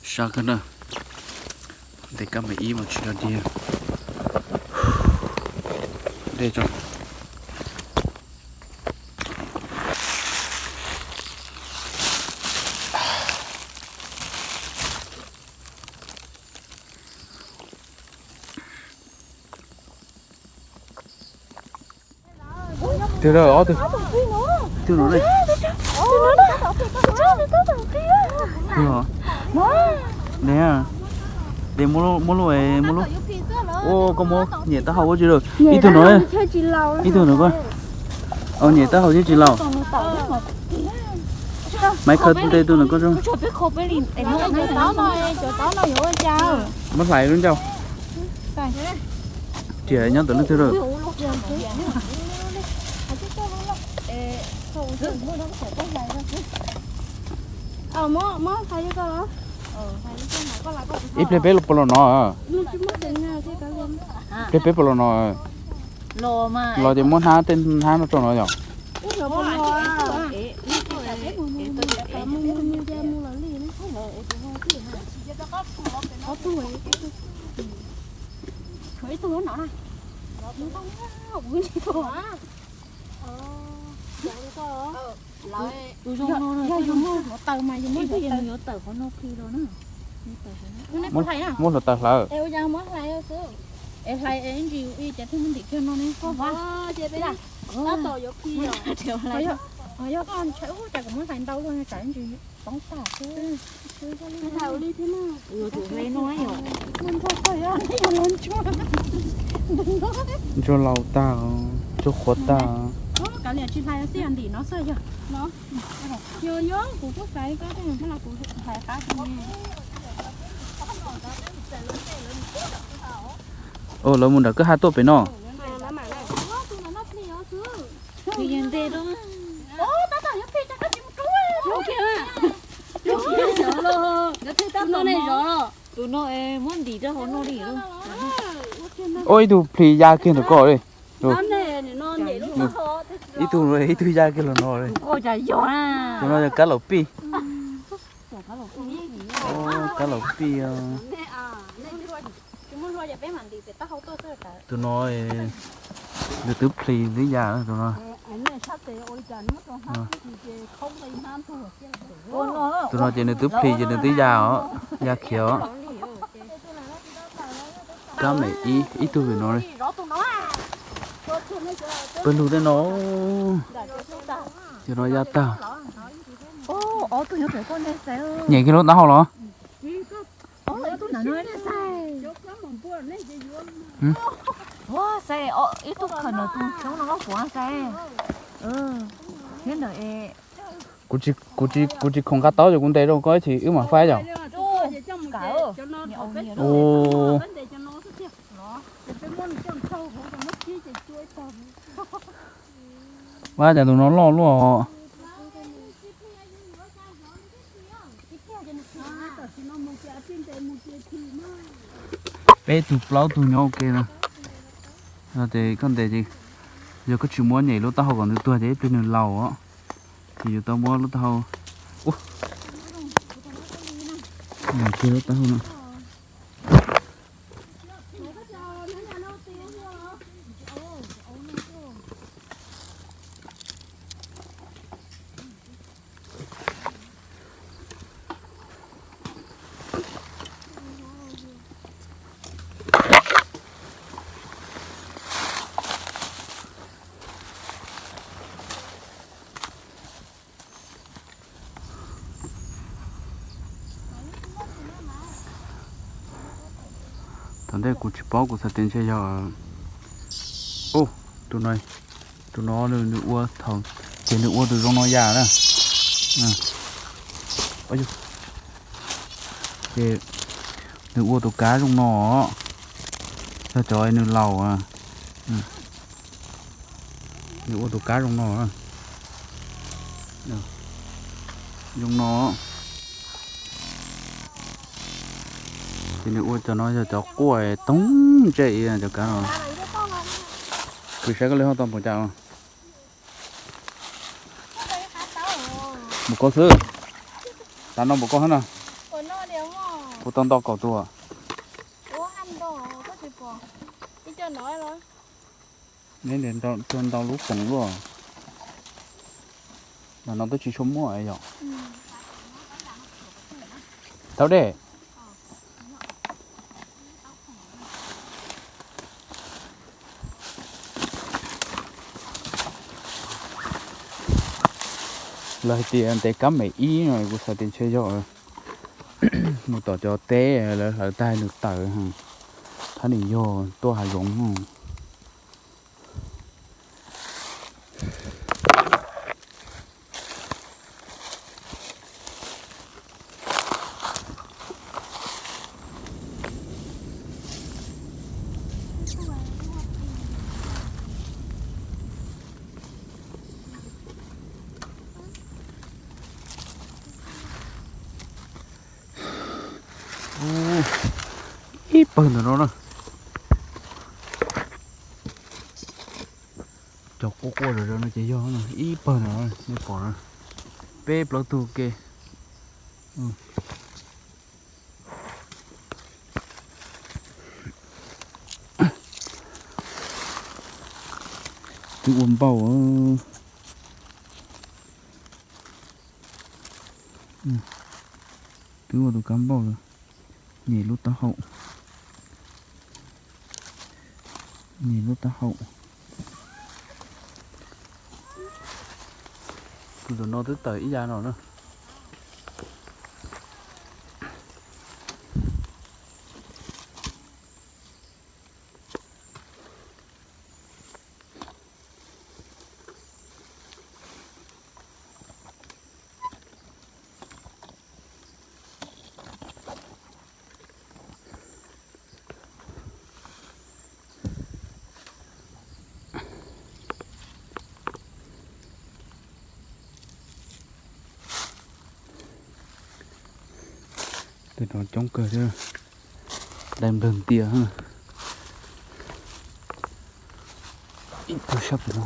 Sab kawg na, ntes kab me ib mas tsis yog diag. Dej tso. Twg lawm ob tug? Twg no ne? Twg no? Ntes, ntes muab lub, muab lub, muab lub. Ua koj muab nyem taub hau ua tsi lawm? Ib tug no, ib tug no koj. Nyem taub hau thiab tsis laus. Maiv khaws nte tus no koj. Muab hlais lub ncauj. Riam nyob ntawm leej twg lawm? Ib pliag peb puas los no? Ib pliag peb puas los no? Los ces muab hnab, tej hnab no rau no yom. Tus zoo no, yog yus muaj hluav taws mas yus muab hluav taws, yus yuav tawm qhov no plig los na. Muab hluav taws hlawv. Es ua cas muab hlais xwb? Es hlais es ib ntsis ua ib ces thiaj muab ntim kiag no ne. Yog koj ntshai ub cas kuv muab hlais ntau luaj tsam ib ntsis poob tag xwb. Yuav tsum hlais no yom. Ntsuag laus tag, ntsuag qhuav tag. Kav liam tsis hlais xwb yog ntim no xwb yog. Lawv mus nram kwj ha tuaj pem no. Tus no muab ntim rau hauv no li. Ua ib tug plis ya kiag ntawm ko li. Ib tug, ib tug ya kiag los no li. Tus no yog kab laum pij. Kab laum pij. Tus no nws twb plis twb ya tus no. Tus no ces nws twb plis ces nws twb ya os, ya khiav os. Kab me ib, ib tug no li. Pawg lug tej no, cov no ya tag. Nyem kiag lub taub hau los. Kuv tsis khoom nqa taub ces kuv ntes rau koj ib chim wb mam faib yom. Ua cas tus no loj luaj os. Peb tug plaub tug nyob ua ke no. Ces koj ntes ces yog koj tsis muab nyem lub taub hau kom nws tuag ces ib pliag nws laus os. Ces yus tau muab lub taub hau, ua, nyem kiag lub taub hau no. Thaum ntej kuv tsis paub, kuv xav tias ntshe yog, tus no, tus no nws ua thaum, ces nws ua tus zoo no yam na. Ces nws ua tus kav zoo no, yog cov nws laus. Nws ua tus kav zoo no, zoo no. Ces nws ua cov no yog cov quaj toog ntsej cov kav no. Kuv saib koj li ho tau npaum cas. Npaum ko xwb. Tav no npaum ko hab no. Puas tau ntau kaum tus? Neb ntau lub poom luaj. Mas no twb tsis tshua muaj yom. Tau dej. Lawv hais tias ntev kab mem ib no kuv xav tias ntshe yog mus tom cov teb lawv hlawv tag nws tawm, thab nim yog tuaj hav zoov. Ib pawg ntawm no na. Cov quaj quaj zom zaws no ces yog ib pawg ntawm no, nej pom na, peb plaub tug ke. Twb ua npauj, twb ua tus kab npauj lawm. Nyem lub taub hau, nyem lub taub hau. Tus ntawm no twb tawm ib yav no na. Tej no coob kawg thiab, dai nplawg ntias. Ib tug sab pem no.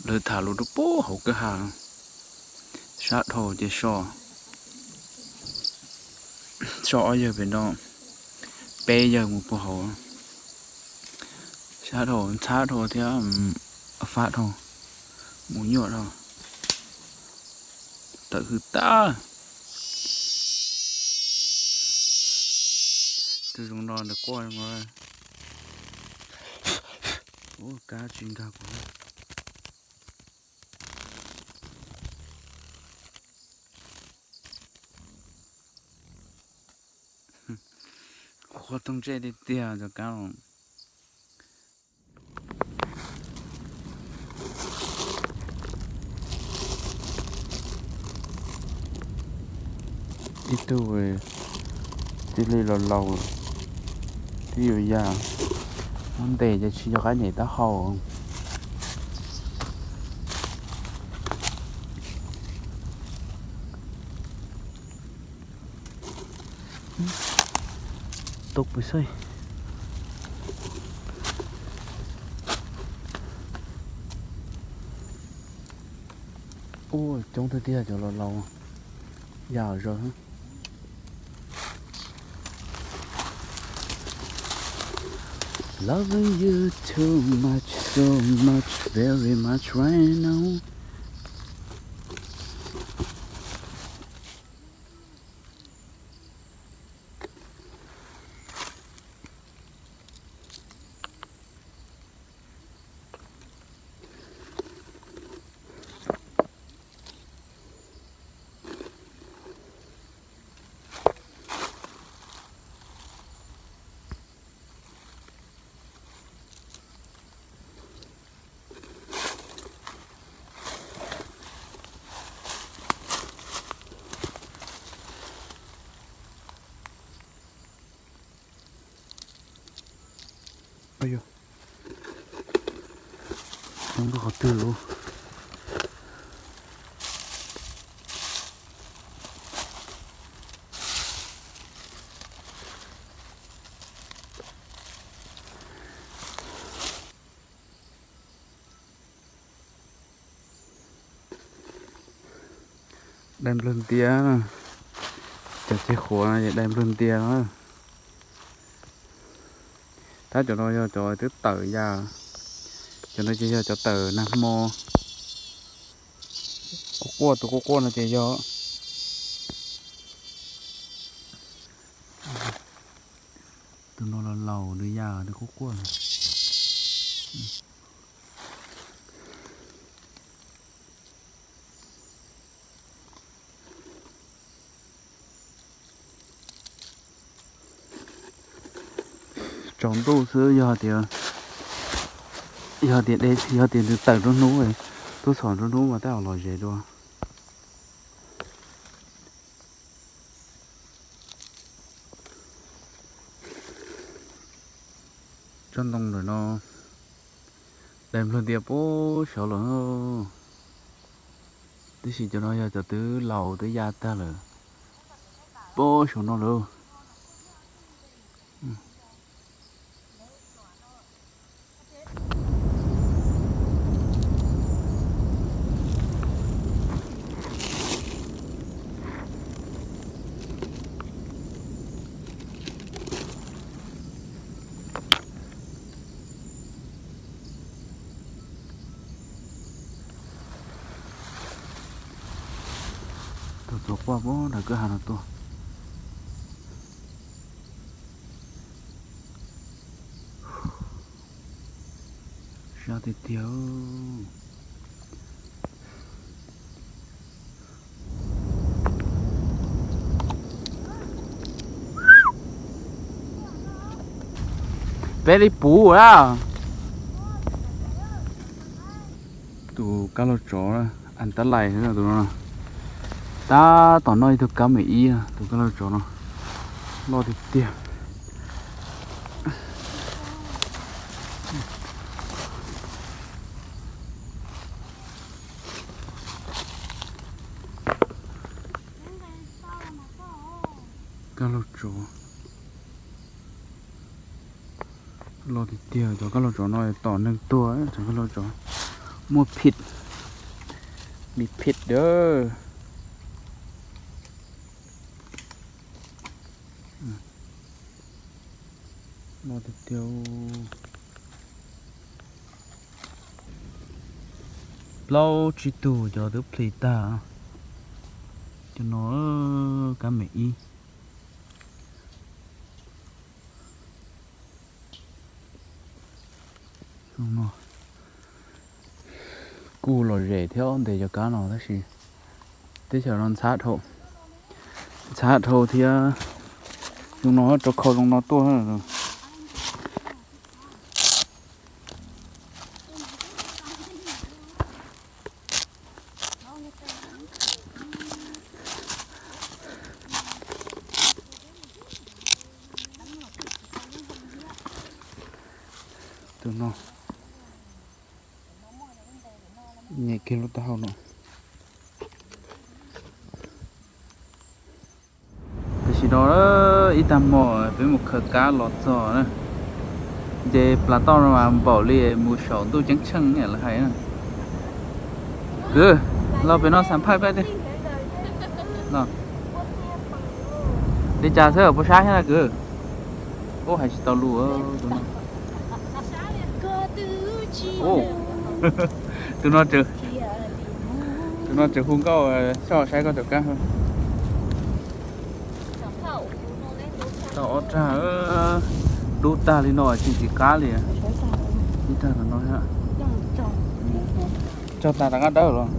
Lawv tham lus rau pem hauv kwj ha, sab dhau ces so, so ob yawg pem no, peb yawg mus puag hauv, sab dhau ntxhab dhau thiab, fab dhau, mus nyuaj dhau, tawm hwj tag. Tus zoo no ntawm quaj zoo, kab tsis nkag kuv. Qhuav toog ntsej tiag tiag cov kab. Ib tug tij li los laus, twb yuav yam muab ntes ces tsis nco qab nyem taub hau. Tus pw xwb. Ua coob tiag tiag cov laus laus, yam zog. Loving you too much, so much, very much right now. Nyob rau qhov twg lauj? Dai nplawg ntias, cov ceg qhuav no ces dai nplawg ntias no. Tab cov no yog cov twb tawm ya, cov no ces yog cov tawm nag hmo. Quaj quaj, tus quaj quaj no ces yog, tus no los laus nws ya nws quaj quaj. Tsaus ntuj xwb, yog tias, yog tias, yog tias nws tawm nruab hnub, tub txhom nruab hnub mas tab tom los ze dua. Tsob ntoo ntawm no dai nplawg ntias puag saud lawm, tiam sis cov no yog cov twb laus twb ya tag lawm, puag saum no lawm. Tus tuav quaj puag nram kwj ha no tuaj. Sab tiag tiag. Peb li puv a. Tus kab laug tsov, as tab lais tus no, tab tom noj ib tug kab me ib, tus kab laug tsov no loj tiag tiag. Kab laug tsov loj tiag tiag, cov kab laug tsov no tom neeg tuag, cov kab laug tsov muaj phim, mi phim dawb. Loj tiag tiag. Plaub tsib tug cov twb plhis tag. Cov no kab me ib. Kuj lom zem thiab ntes cov kab no tab sis teb chaws no ntxhab dhau, ntxhab dhau thiab. Zoo no rau khau zoo no tuaj. Tus no nyem kiag lub taub hau no. Tam sim no ib tag hmo peb mus khaws kab los txog na, ces plas toj no mas npaum li mus saum ntuj ceeb tsheej lawv hais na. Kwv, los pem no xam phaj peb tiag. Li cas xwb puas sab thiab na kwv? Ub, hais tsis tau lus tus no. Tus no, tus no tseem hu nkauj, soj saib koj cov kab. Tau ob rag, dub tag li no tsis nqis qab li. Ib rag no, tsog tas rov qab dawb los?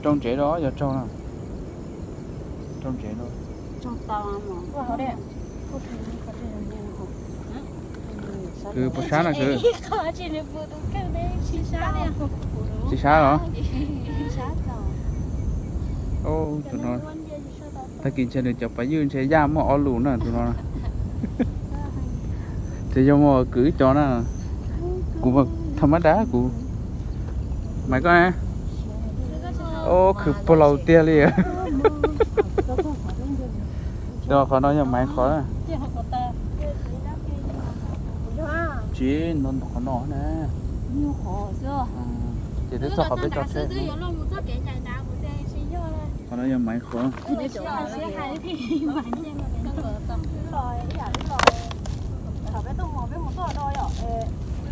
Rau ntsev rau yog tsog no. Rau ntsev rau. Kwv puas sab na kwv? Tsis sab los? Tus no tag kis ntshe nws cov pab ywj ntshe yaj muaj ob lus na tus no. Ces yog muaj kwv ib co na. Kuv mas tha mab dab kuv Maiv koj ne? Ob, khwv plaws tiag li. Qhov no yog Maiv qhov. Tsis, no qhov no na. Ces twb txog qhov peb tso tsheb. Qhov no yog Maiv qhov.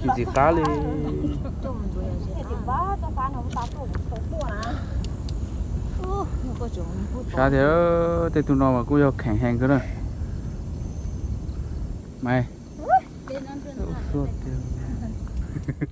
Tsis txim qab li. Saib tias tej tug no mas kuj yog kheem heev kawg na. Maiv. Ua tiag.